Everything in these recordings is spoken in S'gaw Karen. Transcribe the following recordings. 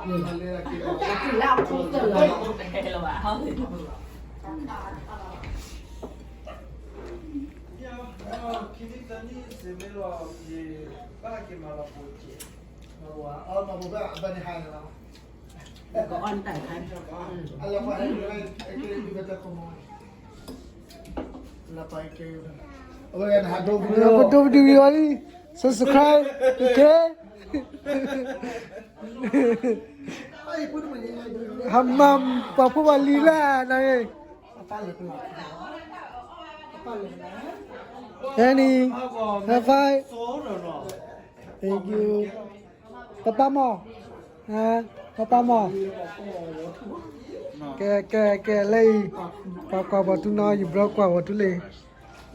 လၢအဖိသၢလီၤ ပဒိပဒုဂီၤလံ subscribe ကဲ ဟမၢ်ပှၤဖိပှၤလံၤလၢနၤ Annie, high five. Thank you. ပပၢ်မီၢ်, ပပၢ်မီၢ်, ကဲ ကဲ ကဲ လၢအံၤ ပှၤကွၢ်ဘီၣ်တူနီၤ ယဘျီကွၢ်ဘီၣ်တူလံ ယပျၢ်လ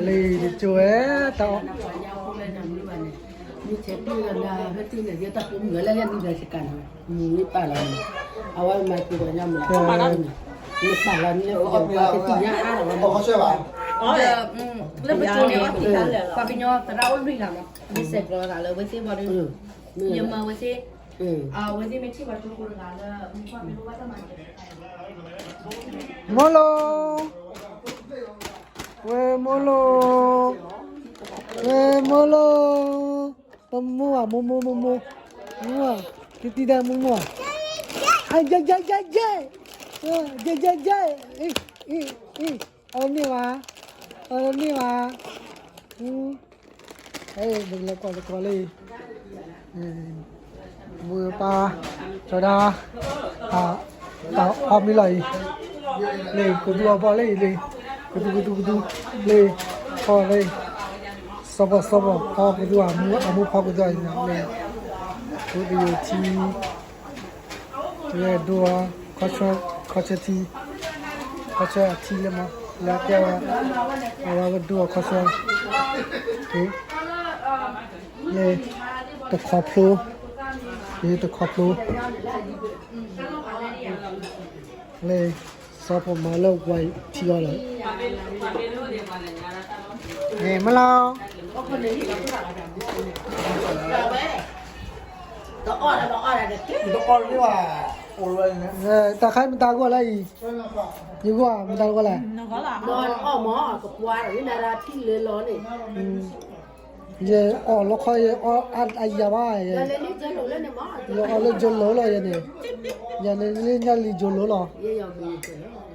ၢအံၤ ယကၠိဝဲ တၢ်အီၣ် မုၢ်ဆဲးပ့ၢ်လီၤနၤ ဟဲတုၤန့ၣ် ယတၢ်ပိာ်မုၣ်လၢယနံၣ်ဒီးစကၤန့ၣ် မုၢ်ပာ်လီၤန့ၣ် အဝဲမၤက့ၤပှၤညါမုၢ် ပှၤကသ့ၣ်ညါအါလီၤဝဲ လၢပကၠိန့ၣ် ပှၤကညီသရၣ်အိၣ်လွံၢ်ဂၤမး ယဆဲးကျိးသးလၢဝဲသ့ၣ်ဘီဒီး ယမၤဝဲသ့ၣ် အဝဲသ့ၣ်မ့ၢ်ထံၣ်ပှၤကၠိဖိတဂၤလၢ မုၢ်ပှၢ်မ့ၢ်လိၣ်ဘၣ်တၢ်မၤကဲ မိၢ်လိၣ်, ဝဲမိၢ်လိၣ်, ဝဲမိၢ်လိၣ်, ပမိၢ်ဘၣ် မိၢ်မိၢ်မိၢ်မိၢ်, မိၢ်, ကတံၤဒၣ်မိၢ်မိၢ်, ယဲယဲယဲယဲ, ယဲယဲယဲ, အီၤန့ၢ်ဘၣ်, အီၤန့ၢ်ဘၣ်, ဘၣ်လဲၤကွၢ်တကွၢ်လၢ မိၢ်ပၢ် ကၠီဒၣ် တၢ်အီၣ်မ့ၢ်လီၤအံၤ လၢကသူအီၣ်ဘီၣ်လၢအံၤလၢ ကသူကသူကသူ လၢ ဖီလၢ စီၤပီၣ်စီၤပီၣ် ဖီကသူအမူအမူဖီကသူအံၤလၢ ကသူကယိၤထံ လၢဒိၣ်အီၤ ခီဆၢ ခီဆၢထံ ခီဆၢအထံလၢမး လၢကဲဝဲ အဝဲကဒိၣ်အီၤခီဆၢ လၢ တခီဖျိ လၢတခီဖျိ လၢ စီၤပီၣ်မၤလၢဝဲထံအီၤလီၤ မ့ၢ်လီၤ တၢ်ခါမတၤဂီၢ်လၢအံၤ ယဂီၢ် မတၤဂီၢ်လၢအံၤ ယဂီၢ်မတၤဂီၢ်လဲၣ် ယအီၣ်လီခီ ယအီၣ်အါယၤဘၣ် ယအီၣ်လၢယိၤလိၤလီၤယဲန့ၣ် ယန့ၣ်လၢညါလံယိၤလိၤလီၤ